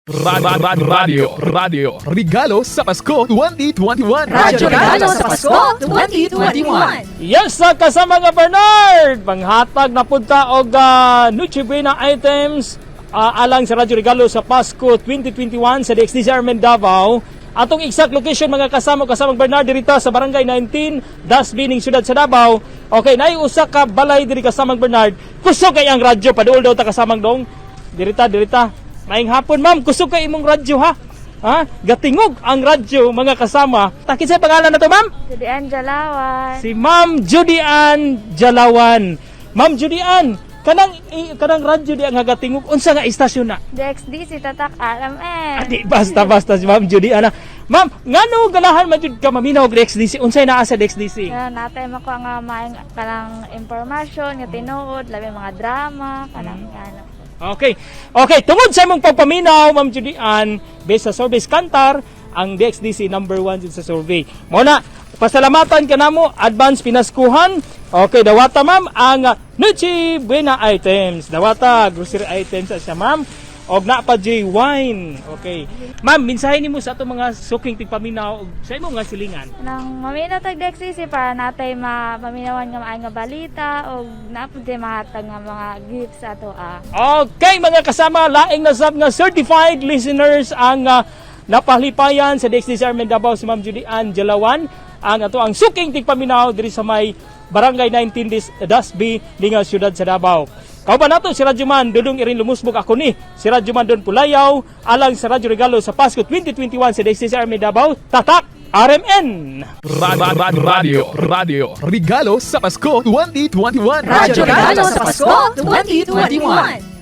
Radio, Radio, Radio, Regalo sa Pasko 2021. Radyo Regalo sa Pasko 2021. Yes, sa kasama nga Bernard! Panghatag na punta og Noche Buena items alang sa Radyo Regalo sa Pasko 2021 sa DXDC Armen Davao. Atong exact location, mga kasama, kasamang Bernard, dirita sa Barangay 19, Dasbi ning siyudad sa Davao. Okay, naay usa ka balay diri, kasamang Bernard. Kusog kay ang radyo, paduol daw ta, kasamang dong. Dirita, dirita. Maayong hapon, ma'am, kusog kay imong radyo ha. Ha? Gatingog ang radyo, mga kasama. Kinsay pangalan na to, ma'am? Judy Ann Jalawan. Si Ma'am Judy Ann Jalawan. Ma'am Judy Ann, kanang radyo di ang gatingog, unsa nga istasyon na? DXDC Tatak RMN. Adi basta basta si Ma'am Judy Ann. Ma'am, ngano ganahan man jud ka maminaw og DXDC? Unsay naa sa DXDC? Kaya natay mo ko nga maayong kanang information nga tinuod, labi mga drama, kanang ano. Okay. Okay, tungod sa imong pagpaminaw, Ma'am Judy Ann, based sa survey Kantar, ang DXDC number 1 jud sa survey. Mao na, pasalamatan ka namo, advance pinaskuhan. Okay, dawata, ma'am, ang Noche Buena items. Dawata, grocery items sa siya, ma'am. Og naa pa juy wine. Okay. Ma'am, mensahe nimo sa atong mga suking tigpaminaw og sa imong nga silingan. Nang maminaw tag DXDC para natay ma maminawan nga maayong nga balita og naa pud tay mahatag nga mga gifts sa ato ah. Okay, mga kasama, laing nasab nga certified listeners ang napahlipayan sa DXDC Armen Davao, si Ma'am Judy Ann Jalawan, ang ato ang suking tigpaminaw diri sa may Barangay 19 Dasbi dinga siyudad sa Davao. Kauban nato si Radyoman Dudong Irin Lumusbog, ako ni si Radyoman Don Pulayaw, alang sa Radyo Regalo sa Pasko 2021 sa DXDC Armen Davao. Tatak RMN. Radio, Radio, Radio, Regalo sa Pasko 2021. Radyo Regalo sa Pasko 2021.